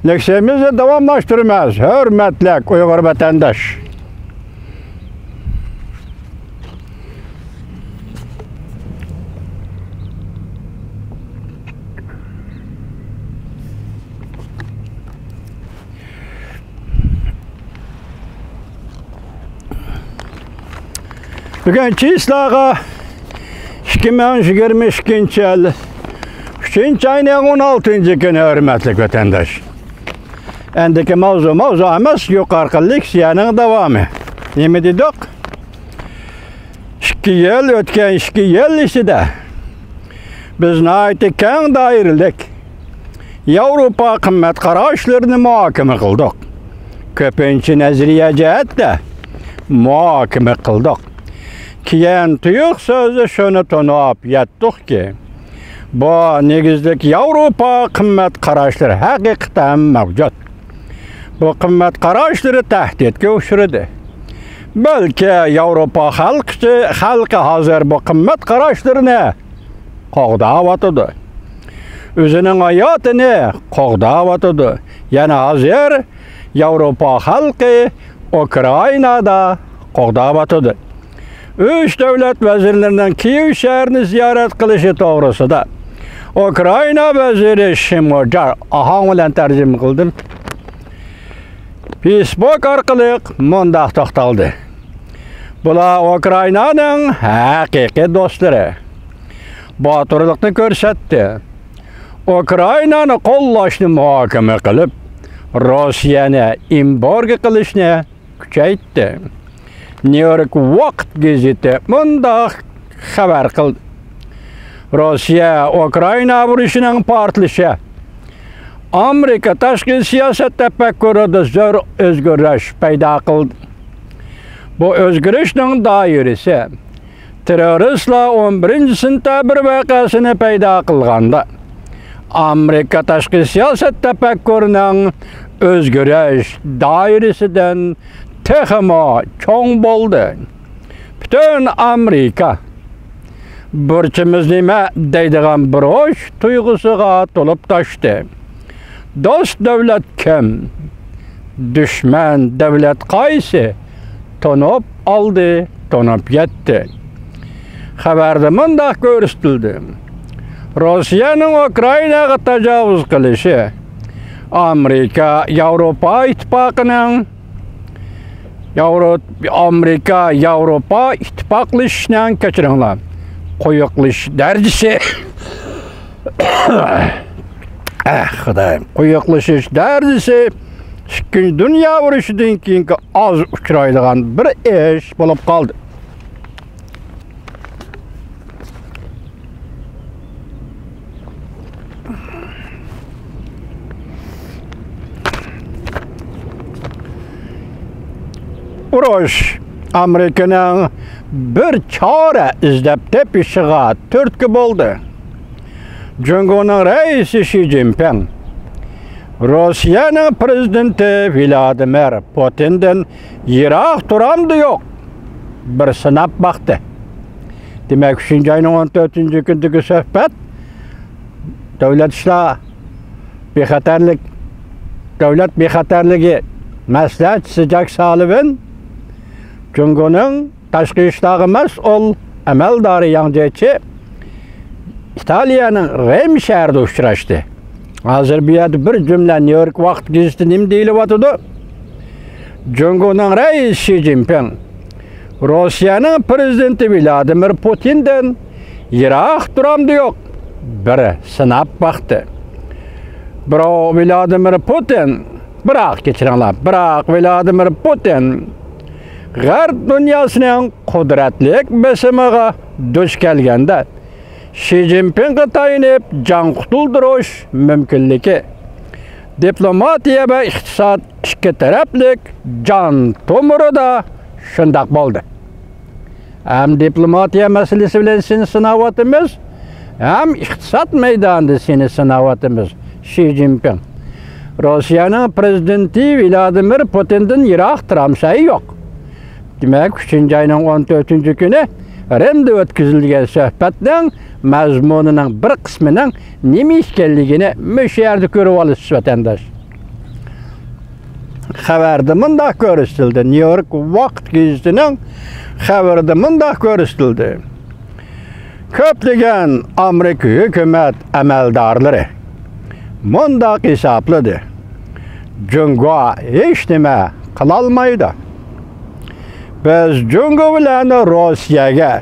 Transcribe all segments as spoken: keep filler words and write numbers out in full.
لېكسىيەمىزنى داۋاملاشتۇرىمىز، ھۆرمەتلىك ئۇيغۇر ۋەتەنداش. بۈگۈن چىسلاغا ئىككى مىڭ يىگىرمە ئىككىنچى يىل ئۈچىنچى ئاينىڭ ئون ئالتىنچى كۈنى، ھۆرمەتلىك ۋەتەنداش. ئەندىكى ماۋزۇ ماۋزۇ ئەمەس، يۇقىرىقى لېكسىيەنىڭ داۋامى. نېمە دېدۇق؟ ئىككى يىل، ئۆتكەن ئىككى يىل ئىچىدە بىز ناھايىتى كەڭ دائىرىلىك ياۋروپا قىممەت قاراشلىرىنى مۇھاكىمە قىلدۇق. كۆپىنچە نەزەرىيە جەھەتتە مۇھاكىمە قىلدۇق. كېيىن تۇيۇق سۆزى شۇنى تونۇپ يەتتۇقكى، بۇ نېگىزلىك ياۋروپا قىممەت قاراشلىرى ھەقىقەتەن مەۋجۇت. بۇ قىممەت قاراشلىرى تەھدىتكە ئۇچرىدى. بەلكى ياۋروپا خەلقى، خەلقى ھازىر بۇ قىممەت قاراشلىرىنى قوغداۋاتىدۇ. ئۆزىنىڭ ھاياتىنى قوغداۋاتىدۇ. يەنە ھازىر ياۋروپا خەلقى ئۇكرائىنادا قوغداۋاتىدۇ. ئۈچ دۆلەت ۋەزىرلىرىنىڭ كىيېۋ شەھىرىنى زىيارەت قىلىشى توغرىسىدا ئۇكرائىنا ۋەزىرى شىموجار، ئاھاڭ بىلەن تەرجىمە قىلدىم، فېيسبۇك ئارقىلىق مۇنداق توختالدى: بۇلار ئۇكرائىنانىڭ ھەقىقىي دوستلىرى. باتۇرلۇقنى كۆرسەتتى. ئۇكرائىنانى قوللاشنى مۇھاكىمە قىلىپ، روسىيەنى ئېمبارگو قىلىشنى كۈچەيتتى. نيۇ يورك ۋاقىت گېزىتى مۇنداق خەۋەر قىلدى: روسىيە ئۇكرائىنا ئۇرۇشىنىڭ پارتلىشى ئامېرىكا تاشقى سىياسەت تەپەككۇرىدا زور ئۆزگىرىش پەيدا قىلدى. بۇ ئۆزگىرىشنىڭ دائىرىسى تېررورىستلار ئون بىرىنچى سېنتەبىر ۋەقەسىنى پەيدا قىلغاندا، ئامېرىكا تاشقى سىياسەت تەپەككۇرىنىڭ ئۆزگىرىش دائىرىسىدىن تېخىمۇ چوڭ بولدى. پۈتۈن ئامېرىكا بۇرچىمىز نېمە دەيدىغان بۇرچ تۇيغۇسىغا تولۇپ تاشتى. دوست دۆلەت كىم؟ دۈشمەن دۆلەت قايسى؟ تونۇپ ئالدى، تونۇپ يەتتى. خەۋەردە مۇنداق كۆرسىتىلدى: روسىيەنىڭ ئۇكرائىناغا تاجاۋۇز قىلىشى ئامېرىكا ياۋروپا ئىتتىپاقىنىڭ ياۋرو-، ئامېرىكا ياۋروپا ئىتتىپاقلىشىشنىڭ، كەچۈرۈڭلار، قويۇقلىشىش دەرىجىسى، ئەھ، خۇدايىم، قويۇقلىشىش دەرىجىسى ئىككىنچى دۇنيا ئۇرۇشىدىن كېيىنكى ئاز ئۇچرايدىغان بىر ئىش بولۇپ قالدى. ئۇرۇش ئامېرىكىنىڭ بىر چارە ئىزدەپ تېپىشىغا تۈرتكە بولدى. جۇڭگونىڭ رەئىسى شى جىنپىڭ روسىيەنىڭ پىرېزىدېنتى ۋلادىمىر پۇتىندىن يىراق تۇرامدۇ يوق، بىر سىناپ باقتى. دېمەك، ئۈچىنچى ئاينىڭ ئون تۆتىنچى كۈنىدىكى سۆھبەت دۆلەت ئىشلار بىخەتەرلىك، دۆلەت بىخەتەرلىكى مەسلىھەتچىسى جاك سالىۋىن، جۇڭگونىڭ تاشقى ئىشلارغا مەسئۇل ئەمەلدارى ياڭ جيېچى ئىتالىيەنىڭ رىم شەھىرىدە ئۇچراشتى. ھازىر بۇ يەردە بىر جۈملە نيۇ يورك ۋاقىت گېزىتى نېمە دېيىلىۋاتىدۇ؟ جۇڭگونىڭ رەئىسى شى جىنپىڭ روسىيەنىڭ پىرېزىدېنتى ۋلادىمىر پۇتىندىن يىراق تۇرامدۇ يوق، بىر سىناپ باقتى. بىراق ۋلادىمىر پۇتىن، بىراق، كەچۈرۈڭلار، بىراق ۋلادىمىر پۇتىن غەرب دۇنياسىنىڭ قۇدرەتلىك بېسىمىغا دۇچ كەلگەندە، شى جىنپىڭغا تايىنىپ جان قۇتۇلدۇرۇش مۇمكىنلىكى، دىپلوماتىيە ۋە ئىقتىساد ئىككى تەرەپلىك جان تومۇرىدا شۇنداق بولدى. ھەم دىپلوماتىيە مەسىلىسى بىلەن سېنى سىناۋاتىمىز، ھەم ئىقتىساد مەيدانىدا سېنى سىناۋاتىمىز، شى جىنپىڭ. روسىيەنىڭ پىرېزىدېنتى ۋلادىمىر پۇتىندىن يىراق تۇرامسەن يوق. دېمەك، ئۈچىنچى ئاينىڭ ئون تۆتىنچى كۈنى رىمدە ئۆتكۈزۈلگەن سۆھبەتنىڭ مەزمۇنىنىڭ بىر قىسمىنىڭ نېمە ئىكەنلىكىنى مۇشۇ يەردە كۆرۈۋالىسىز، ۋەتەنداش. خەۋەردە مۇنداق كۆرسىتىلدى، نيۇ يورك ۋاقىت گېزىتىنىڭ خەۋىرىدە مۇنداق كۆرسىتىلدى. كۆپلىگەن ئامېرىكا ھۆكۈمەت ئەمەلدارلىرى مۇنداق ھېسابلىدى، جۇڭگو ھېچنېمە قىلالمايدۇ. بىز جۇڭگو بىلەن روسىيەگە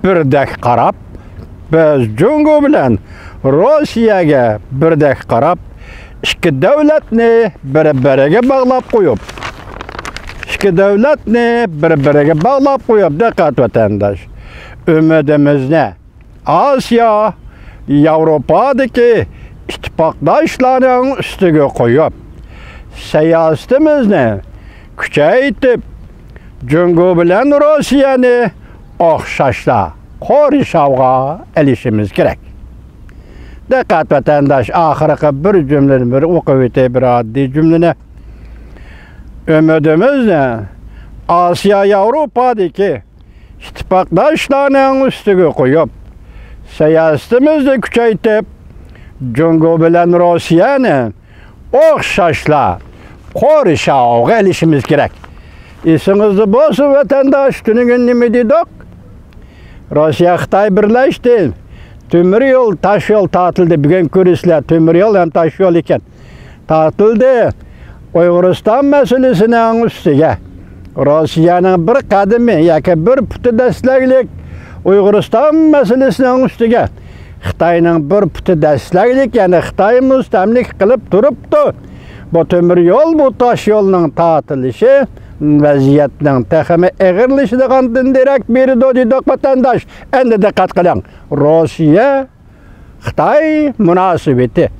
بىردەك قاراپ، بىز جۇڭگو بىلەن روسىيەگە بىردەك قاراپ، ئىككى دۆلەتنى بىر-بىرىگە باغلاپ قويۇپ، ئىككى دۆلەتنى بىر-بىرىگە باغلاپ قويۇپ، دىققەت ۋەتەنداش، ئۈمىدىمىزنى ئاسىيا، ياۋروپادىكى ئىتتىپاقداشلارنىڭ ئۈستىگە قويۇپ، سىياسىتىمىزنى كۈچەيتىپ، جۇڭگو بىلەن روسىيەنى ئوخشاشلا قورشاۋغا ئېلىشىمىز كېرەك. دىققەت ۋەتەنداش، ئاخىرقى بىر جۈملىنى بىر ئوقۇۋېتەي، بىر ئاددىي جۈملىنى. ئۈمىدىمىزنى ئاسىيا، ياۋروپادىكى ئىتتىپاقداشلارنىڭ ئۈستىگە قويۇپ، سىياسىتىمىزنى كۈچەيتىپ، جۇڭگو بىلەن روسىيەنى ئوخشاشلا قورشاۋغا ئېلىشىمىز كېرەك. ئېسىڭىزدە بولسۇن، ۋەتەنداش، تۈنۈگۈن نېمە دېدۇق؟ روسىيە، خىتاي بىرلەشتى. تۆمۈر يول، تاش يول تارتىلدى. بۈگۈن كۆرىسىلەر، تۆمۈر يول ھەم تاش يول ئىكەن. تارتىلدى. ئۇيغۇرىستان مەسىلىسىنىڭ ئۈستىگە روسىيەنىڭ بىر قەدىمى ياكى بىر پۇتى دەسسىلەگلىك ئۇيغۇرىستان مەسىلىسىنىڭ ئۈستىگە خىتاينىڭ بىر پۇتى دەسسىلەگلىك، يەنى خىتاي مۇستەملىكە قىلىپ تۇرۇپتۇ. بۇ تۆمۈر يول، بۇ تاش يولنىڭ تارتىلىشى ۋەزىيەتنىڭ تېخىمۇ ئېغىرلىشىدىغاندىن دېرەك بېرىدۇ، دېدۇق، ۋەتەنداش. ئەمدى دىققەت قىلىڭ. روسىيە خىتاي مۇناسىۋىتى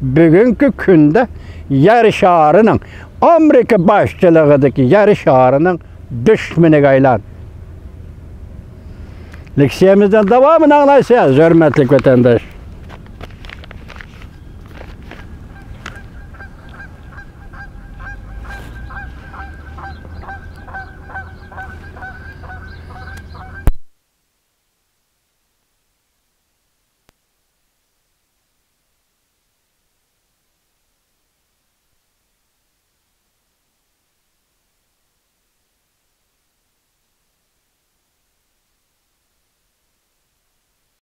بۈگۈنكى كۈندە يەر شارىنىڭ، ئامېرىكا باشچىلىقىدىكى يەر شارىنىڭ دۈشمىنىگە ئايلاندى. لېكسىيەمىزنىڭ داۋامىنى ئاڭلايسىز، ھۆرمەتلىك ۋەتەنداش.